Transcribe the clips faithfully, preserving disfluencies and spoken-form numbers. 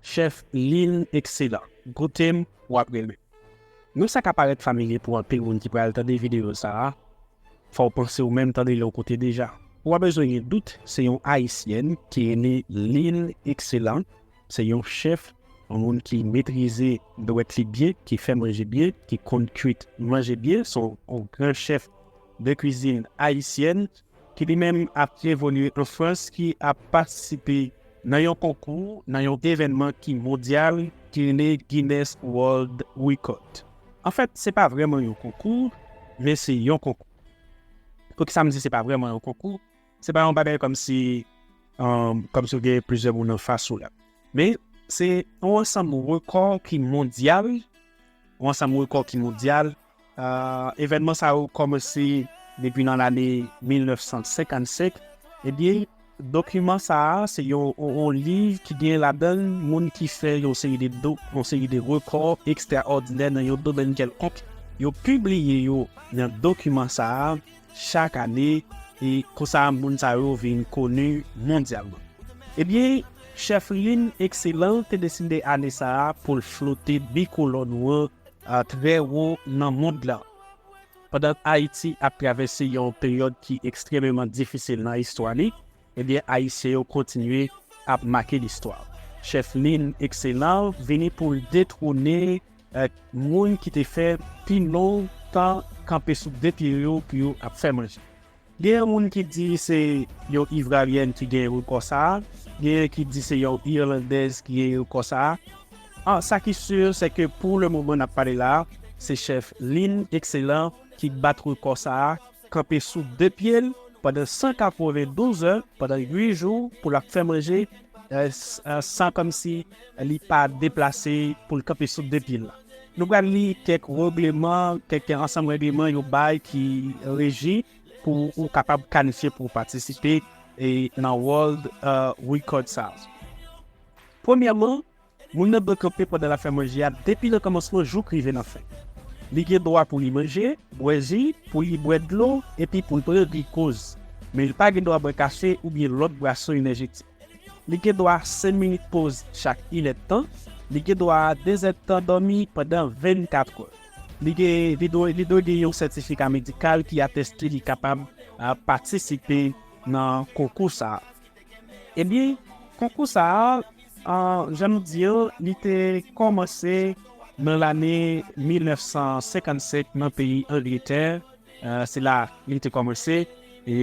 Chèf Lynn Excellent. Goute m, w ap renmen. Non sa ka parèt familye pou anpil moun ki pral tande videyo sa a, fò w panse w menm tande l yon kote deja. Ou pa bezwen gen dout, se yon Ayisyèn ki rele Lynn Excellent. Se yon chèf, yon moun ki metrize dwèt li byen, ki fè manje byen, ki konn kwit manje byen. Se yon, yon gran chèf de kwizin ayisyèn ki li menm ap evolye an Frans, ki ap patisipe nan yon konkou, nan yon evènman ki mondyal, ki rele Guinness World Record. Anfèt, se pa vrèman yon konkou, men se yon konkou. Poukisa m di se pa vrèman yon konkou? Se pa yon bagay kòmsi, um, kòmsi w gen plizyè moun anfas ou la. Men, se yon ansanm rekò ki mondyal, yon ansanm rekò ki mondyal. Uh, evènman sa yo kòmanse depi nan lane mil nèf san senkannsenk. Ebyen, dokiman sa a, se yon, yon, yon liv ki gen ladan l moun ki fè yon seri de do, yon seri de rekò ekstraòdinè nan yon domèn kèlkonk. Yo pibliye yo nan dokiman sa a chak ane, e konsa moun sa yo vin koni mondyalman. Ebyen, chèf Lynn Excellent te deside ane sa a pou l flote bikolòn nou an, a, trè wo nan mond lan. Pandan Ayiti ap travèse yon peryòd ki ekstrèmeman difisil nan istwa li, ebyen, Ayisyen yo kontinye ap make listwa. Chèf Lynn Excellent vini pou l detwone, e, moun ki te fè pi lontan kanpe sou de pye yo pou yo ap fè manje. Gen moun ki di se yon Ivralyèn ki gen rekò sa a, gen ki di se yon Irlandèz ki gen rekò sa a. An, sa ki si, se ke pou le moman n ap pale la a, se chèf Lynn Excellent ki bat rekò sa a, kanpe sou de pye l pandan san katrevendouz è, pandan uit jou, pou l ap fè manje, e, s-, e, san kòmsi li pa deplase pou l kanpe sou de pye l la. Nou pral li kèk règleman, kèk ansanm règleman yo bay ki reji pou ou kapab kalifye pou w patisipe, e, nan World, e, Record sa a. Premyèman, moun nan dwe kanpe pandan l ap fè manje a depi nan kòmansman jouk rive nan fen. Li gen dwa pou li manje, bwè ji, pou li bwè dlo, epi pou l pran glikoz. Men li pa gen dwa bwè kafe oubyen lòt bwason enèjetik. Li gen dwa senk minit poz chak inèdtan. Li gen dwa de zèdtan dòmi pandan vennkat è. Li gen, li dwe, li dwe gen yon sètifika medikal ki ateste li kapab, a, patisipe nan konkou sa a. Ebyen, konkou sa a, a, jan nou di an, li te kòmanse nan lane mil nèf san senkannsenk nan peyi Angletè. E, se la li te kòmanse. E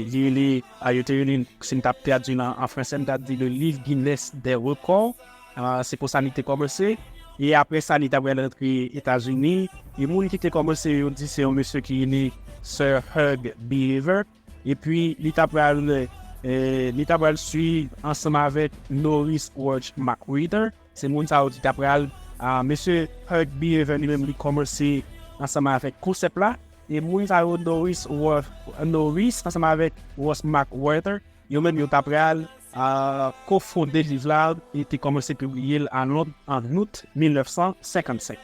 li rele, a, yo te rele, si m t ap tradui l an, an fransè, m t ap di le livre Guinness des records. E, se konsa li te kòmanse. E apre sa, li t ap pral rantre Etazini. E moun ki te kòmanse, yo di se yon mesye ki rele Sir Hugh Beaver. Epi, li t ap pral, e, li t ap pral swiv ansanm avèk Norris Welch McWhirter. Se moun sa yo ki t ap pral, a, mesye Hugh Beaver li menm, li kòmanse ansanm avèk konsèp la. E moun sa yo, Norris Worth, Norris ansanm avèk Ross McWhirter, yo menm yo t ap pral, a, kofonde liv la e te kòmanse pibliye l a Lond an out mil nèf san senkannsenk.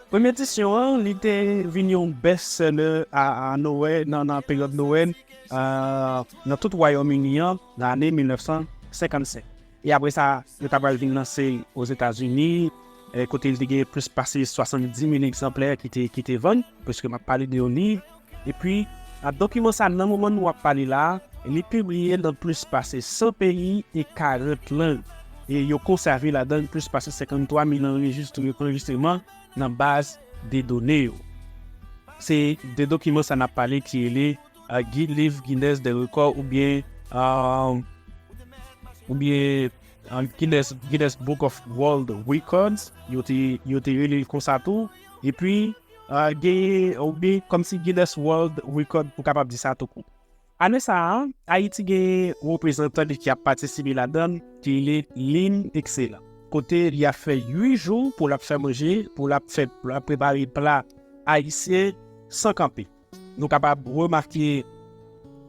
Premye edisyon an, li te vin yon best-seller a, a Nwèl, nan, nan peryòd Nwèl, a, nan tout Wayòm Ini an, nan ane mil nèf san senkannsenk. E apre sa, yo ta pral vin lanse l Ozetazini, e, kote li te gen plis pase swasanndimil egzanplè ki te, ki te vann, paske m ap pale de yon liv. Epi, a, dokiman sa, nan moman nou ap pale la a, li pibliye nan plis pase san peyi e karant lang. E yo konsève ladan l plis pase senkanntwa mil anrejistre-, anrejistreman nan baz de done yo. Se de dokiman sa n ap pale ki rele, a, Gi-, Liv Guinness de Rekò oubyen, a, oubyen, a, Guinness, Guinness Book of World Records, yo te, yo te rele l konsa tou. Epi, a, genyen, oubyen kòmsi Guinness World Record, pou kapab di sa tou kou. Ane sa a, Ayiti gen reprezantan li ki ap patisipe ladan l, ki rele Lynn Excellent. Kote li ap fè uit jou pou l ap fè manje, pou l ap fè, pou l ap prepare pla ayisyen san kanpe. Nou kapab remake,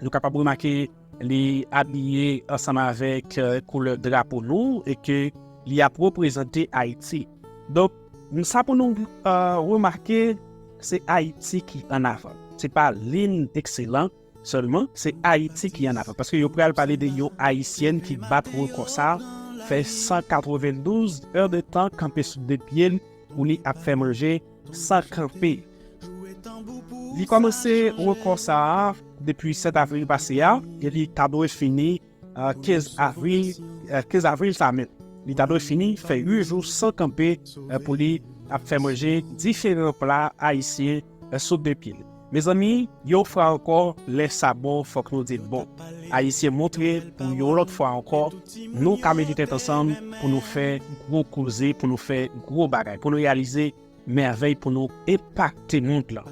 nou kapab remake li abiye ansanm avèk, e, koulè drapo nou e ke li ap reprezante Ayiti. Donk, sa pou nou, e, remake, se Ayiti ki an avan. Se pa Lynn Excellent sèlman, se Ayiti ki an avan. Paske yo pral pale de yon Ayisyèn ki bat rekò sa a. fè san katrevendouz è de tan kanpe sou de pye l pou li ap fè manje san kanpe. Li kòmanse rekò sa a depi sèt avril pase a e li ta dwe fini, eh, kenz avril, eh, kenz avril sa menm. Li ta dwe fini fè uit jou san kanpe, eh, pou li ap fè manje diferan pla ayisyen, eh, sou de pye l. Mezanmi, yon fwa ankò, lè sa bon, fòk nou di l bon. Ayisyen montre pou yon lòt fwa ankò, nou ka mete tèt ansanm pou nou fè gwo koze, pou nou fè gwo bagay, pou nou reyalize mèvèy, pou nou enpakte mond lan.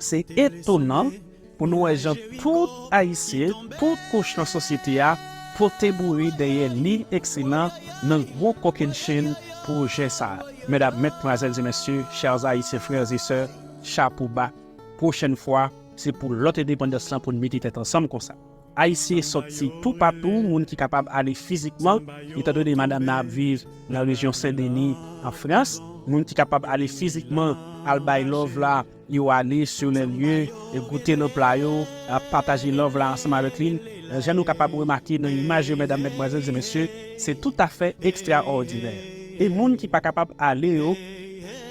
Se etonan pou nou wè jan tout Ayisyen, tout kouch nan sosyete a, pote boure dèyè Lil Ekselan nan gwo kokennchenn pwojè sa a. Medam, medmwazèl e mesye, chers Haïtiens, frères et sœurs, chapo ba. Pwochèn fwa, se pou lòt endepandans lan pou n mete tèt ansanm konsa. Ayisyen sòti toupatou, moun ki kapab ale fizikman, etandone madanm nan ap viv nan rejyon Sen Deni, an Frans, moun ki kapab ale fizikman al bay love la, yo ale sur les lieux, e goute nan pla yo, ap pataje love la ansanm avèk li. Jan nou kapab remake nan imaj yo, medam, medmwazèl e mesye, se toutafè ekstraòdinè. E moun ki pa kapab ale yo,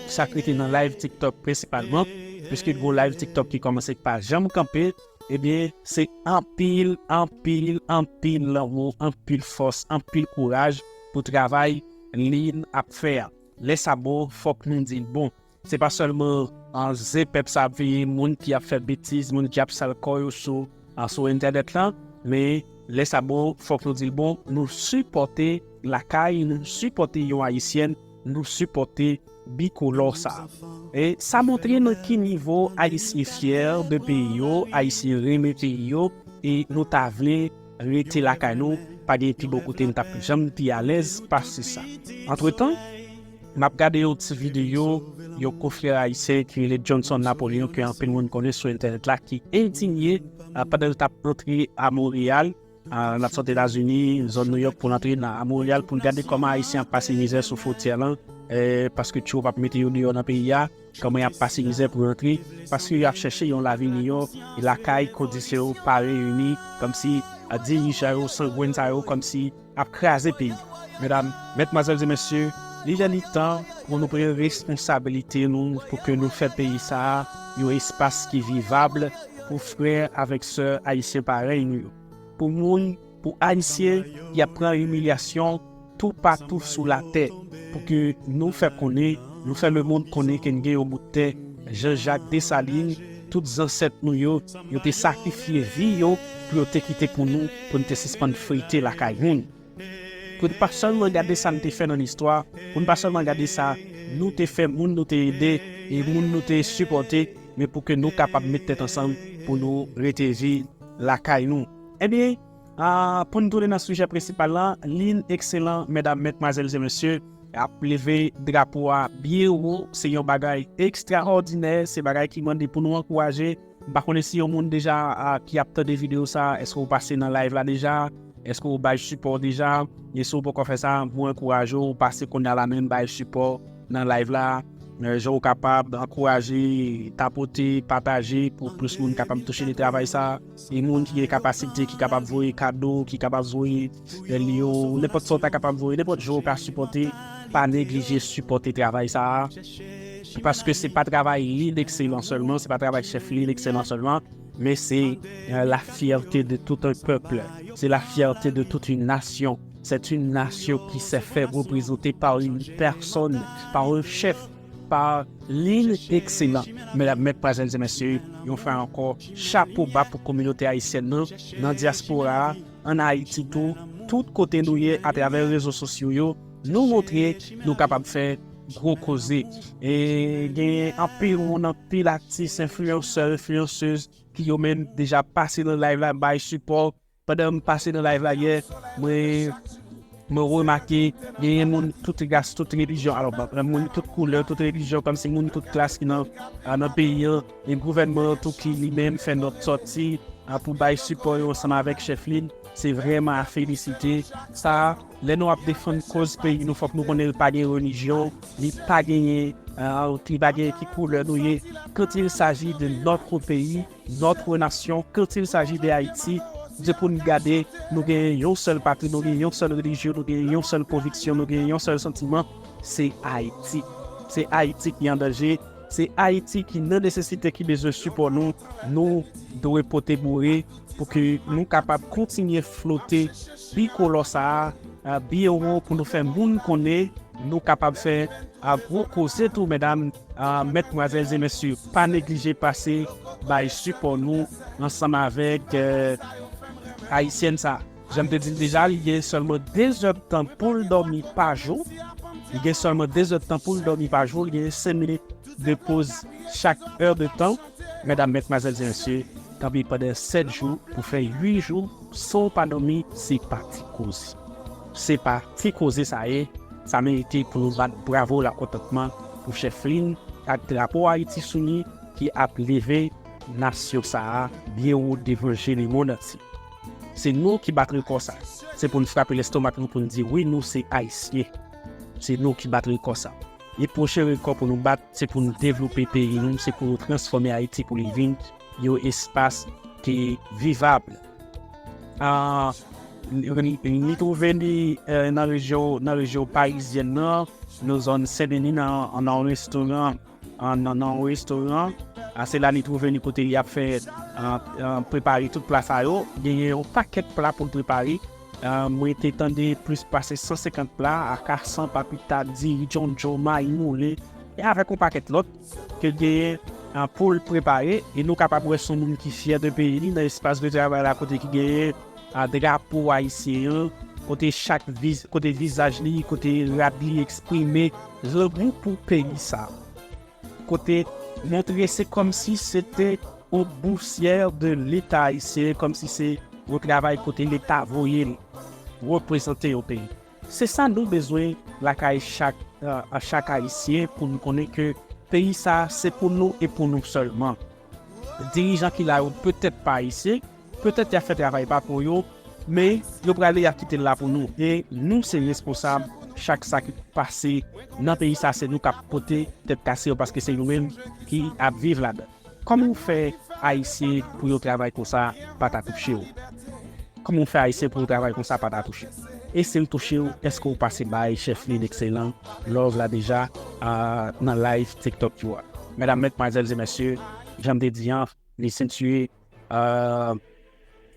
sa k rete nan live TikTok prensipalman, piske gon live TikTok ki kòmanse k pa janm kanpe, ebyen, se anpil, anpil, anpil lanmou, anpil fòs, anpil kouraj pou travay Lil ap fè a. Lè sa bon, fòk nou di l bon. Se pa sèlman, ah, zen pèp sa ap veye, moun ki ap fè betiz, moun ki ap sal kò yo sou, ah, sou entènèt lan, men lè sa bon, fòk nou di l bon, nou sipòte lakay, nou sipòte yon Ayisyèn, nou sipòte bikolò sa a. E sa montre nan ki nivo Ayisyen fyè de peyi yo, Ayisyen renmen peyi yo, e nou ta vle rete lakay nou, pa gen pi bon kote n t ap janm pi alèz pase sa. Antretan, m ap gade yon ti videyo yon konfrè ayisyen ki rele Johnson Napoleon, ke anpil moun konnen sou entènèt la, ki endinye, ah, pandan l t ap antre a Monreyal, ah, nan sòt Etazini, zòn Nouyòk, pou l antre nan, a Monreyal, pou l gade kòman Ayisyen ap pase mizè sou fwontyè lan, eh, paske Trump ap mete yo deyò nan peyi a, kòman y ap pase mizè pou rantre, paske y ap chèche yon lavi miyò, e lakay kondisyon yo pa reyini, kòmsi, ah, dirijan yo, sangwen sa yo, kòmsi ap kraze peyi. Medam, medmwazèl e mesye, li lè li tan pou nou pran responsabilite nou, pou ke nou fè peyi sa a yon espas ki vivab pou frè avèk sè ayisyen parèy nou yo. Pou moun, pou Ayisyen ki ap pran imilyasyon toupatou sou latè, pou ke nou fè konnen, nou fè lemonn konnen ke n gen yon bout tè, Jean Jacques Dessalines, tout zansèt nou yo, yo te sakrifye vi yo pou yo te kite pou nou, pou n te sispann frite lakay moun. Pou n pa sèlman gade sa n te fè nan listwa, pou n pa sèlman gade sa nou te fè, moun nou te ede, e moun nou te sipòte, men pou ke nou kapab met tèt ansanm pou nou rete viv lakay nou. Ebyen, ah, pou n tounen nan sijè prensipal lan, Lil Ekselan, medam, medmwazèl e mesye, ap leve drapo a byen wo, se yon bagay ekstraòdinè, se bagay ki mande pou nou ankouraje. M pa konnen si yon moun deja, ah, ki ap tande videyo sa, èske w pase nan live la deja? Èske w bay sipò deja? E si w poko fè sa, mwen ankouraje w pase kounye a la menm, bay sipò nan live la. Eh, jan w kapab ankouraje, tapote, pataje pou plis moun kapab touche de travay sa. E moun ki gen kapasite, ki kapab voye kado, ki kapab voye, eh, li yo, nenpòt sa w ta kapab voye, nenpòt jan w ka sipòte, pa neglije sipòte travay sa a. Paske se pa travay Lil Ekselan sèlman, se pa travay chèf Lil Ekselan sèlman, men se, eh, la fierté de tout un peuple, c'est la fierté de toute une nation. C'est une nation qui s'est fait représenter par une personne, par un chef, pa Lil Ekselan. Medam, medmwazèl e mesye, yon fwa ankò, chapo ba pou kominote ayisyèn nan, nan dyaspora a, ann Ayiti tou, tout kote nou ye atravè rezo sosyo yo, nou montre nou kapab fè gwo koze. E gen anpil moun, anpil atis, enfliyansè, enfliyansèz ki yo menm deja pase nan live la, bay sipò. Pandan m pase nan live la yè, mwen, mwen remake, genyen moun tout ras, tout relijyon. Alò, bon, moun tout koulè, tout relijyon, kòmsi moun tout klas ki nan, a, nan peyi an. E gouvènman an tou ki li menm fè nòt sòti, a, pou bay sipò yo ansanm avèk chèf Lil. Se vrèman a felisite. Sa, lè nou ap defann koz peyi nou, fòk nou konnen li pa gen relijyon, li pa genyen, a, li pa genyen ki koulè nou ye. Quand il s'agit de notre pays, notre nation, quand il s'agit de Haïti, Se pou n gade, nou gen yon sèl patri, nou gen yon sèl relijyon, nou gen yon sèl konviksyon, nou gen yon sèl santiman, se Ayiti. Se Ayiti ki an danje, se Ayiti ki nan nesesite, ki bezwen sipò nou. Nou dwe pote boure pou ke nou kapab kontinye flote bikolò sa a, a, byen wo pou nou fè moun konnen nou kapab fè, a, gwo koze tou, medam, a, medmwazèl e mesye. Pa neglije pase bay sipò nou ansanm avèk, e, ayisyèn sa a. Jan m te di l deja, li gen sèlman de zèdtan pou l dòmi pa jou. Li gen sèlman de zèdtan pou l dòmi pa jou. Li gen senk minit de poz chak è de tan. Medam, medmwazèl e mesye, kanpe pandan sèt jou pou fè uit jou san w pa dòmi, se pa ti koze. Se pa ti koze sa ye. Sa merite pou nou bat bravo lakontantman pou Chèf Lin ak drapo Ayiti Souni ki ap leve nasyon sa a byen wo devan je lemonn antye. Se nou ki bat rekò sa. Se pou n frape lestomak nou, pou n di, wi, nou se Ayisyen. Se nou ki bat rekò sa. E pwochen rekò pou nou bat, se pou n devlope peyi nou, se pou nou transfòme Ayiti pou li vin yon espas ki vivab. A, li, li, li twouve li, e, nan rejyon, nan rejyon parizyèn nan, nan zòn Sen Deni, nan, nan yon restoran, a, nan, nan yon restoran. A, se la li twouve li kote li ap fè, a, a, prepare tout pla sa yo. Genyen yon pakèt pla pou l prepare. A, mwen te tande plis pase san senkant pla, aka san, papita, diri, djondjo, mayi moulen, e avèk yon pakèt lòt ke genyen, a, pou l prepare. E nou kapab wè se yon moun ki fyè de peyi li nan espas de travay la, kote ki genyen, a, drapo ayisyen an, kote chak viz-, kote vizaj li, kote rad li eksprime lanmou pou peyi sa. Kote montre se kòmsi se te yon bousyè de Leta ayisyen, kòmsi se yon travay kote Leta voye l reprezante yon peyi. Se sa nou bezwen lakay chak, a, a chak Ayisyen pou nou konnen ke peyi sa se pou nou e pou nou sèlman. Dirijan ki la yo petèt pa Ayisyen, petèt y ap fè travay pa pou yo, men yo prale y ap kite l la pou nou. E nou se responsab chak sa ki pase nan peyi sa, se nou k ap pote tèt kase yo paske se nou menm ki ap viv ladan. Kòman w fè Ayisyen pou yo travay konsa pa ta touche w? Kòman w fè Ayisyen pou yo travay konsa pa ta touche w? E si l touche w, èske w pase bay Chèf Lin Ekselan love la deja, a, nan live TikTok yo a? Medam, medmwazèl e mesye, jan m te di an, li sitiye, a,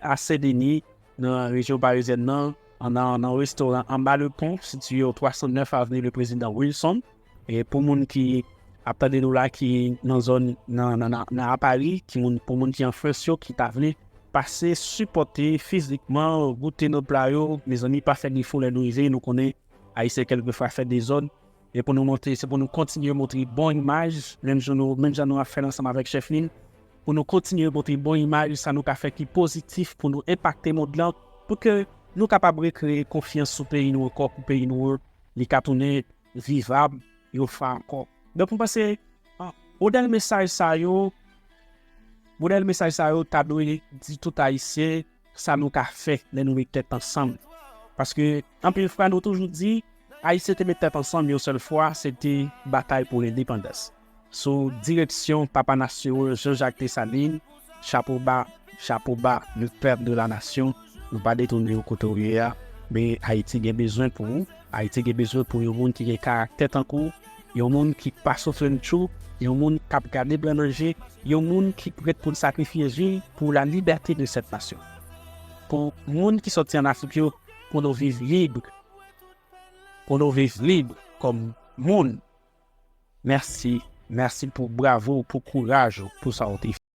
a Sen Deni, nan rejyon parizyèn nan, an, nan, nan restoran Anba Le Pont, sitiye o twa san nèf avni le Prezidan Wilson. E pou moun ki ap tande nou la, ki nan zòn, nan, nan, nan, nan a Pari, ki moun, pou moun ki an Frans yo, ki ta vle pase sipòte fizikman, goute nan pla yo, mezanmi, pa fè defo lè nou rive, nou konnen Ayisyen kèlkefwa fè dezòd. E pou nou montre, se pou nou kontinye montre bon imaj, menm jan nou, menm jan nou ap fè l ansanm avèk Chèf Lin, pou nou kontinye montre bon imaj, sa nou ka fè ki pozitif pou nou enpakte mond lan, pou ke nou kapab rekreye konfyans sou peyi nou ankò, pou peyi nou, li ka tounen vivab yon fwa ankò. Donk, mwen panse, a, modèl mesaj sa yo, modèl mesaj sa yo ta dwe di tout Ayisyen sa nou ka fè lè nou met tèt ansanm. Paske, anpil fwa, nou toujou di, Ayisyen te met tèt ansanm yon sèl fwa, se te batay pou lendepandans. Sou direksyon papa nasyon an, Jean Jacques Dessalines, chapo ba, chapo ba, le pèp de la nasyon, nou pa detounen yo kote w ye a, men Ayiti gen bezwen pou ou, Ayiti gen bezwen pou yon moun ki gen karaktè tankou w, yon moun ki pa soufle l tjou, yon moun k ap gade blan nan je, yon moun ki prèt pou l sakrifye vi l pour la liberté de cette nation. Pou moun ki sòti ann Afrik yo, pou nou viv lib, pou nou viv lib kòm moun. Mèsi, mèsi pou bravo, pou kouraj ou, pou sa w te fè.